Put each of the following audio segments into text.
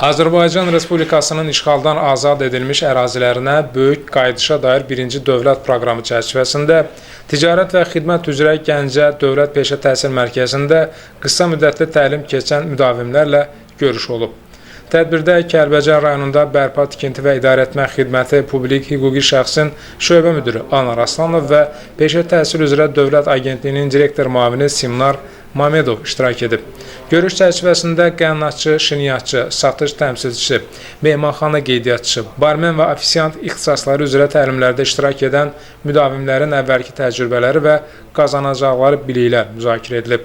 Azərbaycan Respublikasının işğaldan azad edilmiş ərazilərinə böyük qayıdışa dair birinci dövlət proqramı çərçivəsində Ticarət və Xidmət üzrə Gəncə Dövlət Peşə Təhsil Mərkəzində qısa müddətli təlim keçən müdavimlərlə görüş olub. Tədbirdə Kəlbəcər rayonunda bərpa tikinti və idarəetmə xidməti publik hüquqi şəxsin şöbə müdiri Anar Aslanov və Peşə Təhsil üzrə Dövlət Agentliyinin direktor müavini Simnar Mamedov iştirak edib. Görüş çərçivəsində qənnatçı, şiniyyatçı, satış təmsilçisi, mehmanxana qeydiyyatçısı, barmen və ofisiant ixtisasları üzrə təlimlərdə iştirak edən müdavimlərin əvvəlki təcrübələri və qazanacaqları biliklər müzakirə edilib.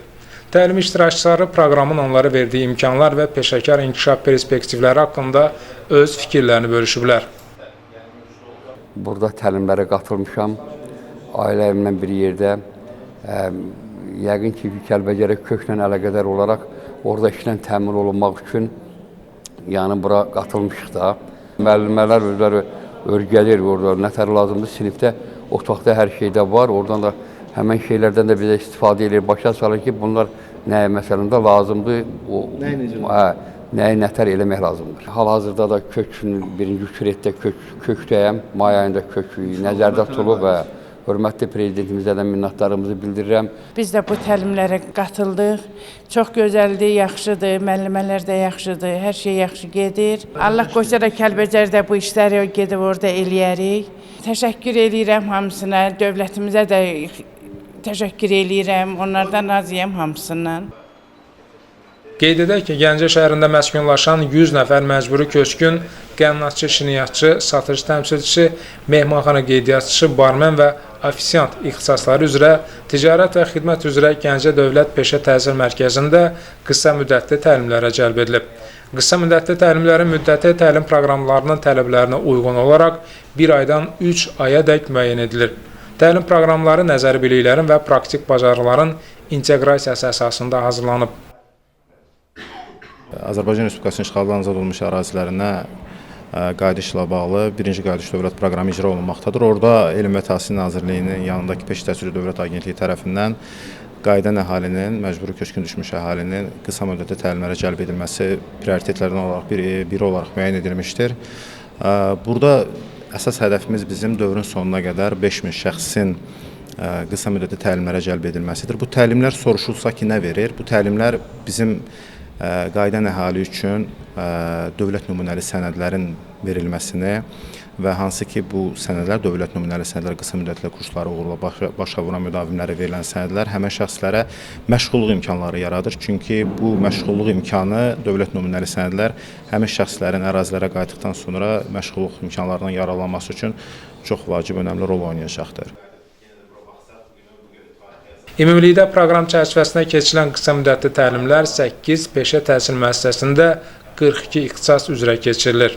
Təlim iştirakçıları proqramın onlara verdiyi imkanlar və peşəkar inkişaf perspektivləri haqqında öz fikirlərini bölüşüblər. Burada təlimlərə qatılmışam. Ailəmlə bir yerdə. Yəqin ki, Kəlbəcərə köklə əlaqədar olaraq orada işlə təmin olunmaq üçün yəni bura qatılmışıq da. Müəllimələr özləri öyrədir orada nətər lazımdır sinifdə, otaqda hər şey də var. Oradan da həmən şeylərdən də bizə istifadə edir. Başa salır ki, bunlar nəyə məsələn də lazımdır. O, Nəyi necə? Hə, nəyi nətər eləmək lazımdır. Hal-hazırda da kökün birinci küretdə kökdəyəm. May ayında kök nəzərdə tutulub və hörmətli prezidentimizə də minnətdarlığımızı bildirirəm. Biz də bu təlimlərə qatıldıq. Çox gözəldir, yaxşıdır, müəllimələr də yaxşıdır, hər şey yaxşı gedir. Allah qoysa da Kəlbəcərdə bu işləri gedib orada eləyərik. Təşəkkür eləyirəm hamısına, dövlətimizə də təşəkkür eləyirəm, onlardan razıyam hamısından. Qeyd edək ki, Gəncə şəhərində məskunlaşan 100 nəfər məcburi köçkün, qənnatçı, şiniyyatçı, satış təmsilçisi, mehmanxana qeydiyyatçısı, barmen və ofisiant ixtisasları üzrə Ticarət və Xidmət üzrə Gəncə Dövlət Peşə Təhsil Mərkəzində qısa müddətli təlimlərə cəlb edilib. Qısa müddətli təlimlərin müddəti təlim proqramlarının tələblərinə uyğun olaraq 1 aydan 3 aya dək müəyyən edilir. Təlim proqramları nəzəri biliklərin və praktik bacarıqların inteqrasiyası əsasında hazırlanıb. Azərbaycan Respublikasının işğaldan azad olunmuş ərazilərinə qayıdışla bağlı birinci qayıdış dövlət proqramı icra olunmaqdadır. Orada Elm və Təhsil Nazirliyinin yanındakı Peşə Təhsili Dövlət Agentliyi tərəfindən qayıdan əhalinin, məcburi köçkün düşmüş əhalinin qısa müddətli təlimlərə cəlb edilməsi prioritetlərdən olaraq biri olaraq müəyyən edilmişdir. Burada əsas hədəfimiz bizim dövrün sonuna qədər 5000 şəxsin qısa müddətli təlimlərə cəlb edilməsidir. Bu təlimlər soruşulsa ki, nə verir? Bu təlimlər bizim qayıdan əhali üçün dövlət nümunəli sənədlərin verilməsini və hansı ki bu sənədlər, dövlət nümunəli sənədlər, qısa müddətli kursları uğurla başa vuran müdavimlərə verilən sənədlər həmin şəxslərə məşğulluq imkanları yaradır. Çünki bu məşğulluq imkanı, dövlət nümunəli sənədlər həmin şəxslərin ərazilərə qayıtdıqdan sonra məşğulluq imkanlarından yararlanması üçün çox vacib, önəmli rol oynayacaqdır. Ümumilikdə proqram çərçivəsində keçirilən qısa müddətli təlimlər 8 peşə təhsil müəssisəsində 42 ixtisas üzrə keçirilir.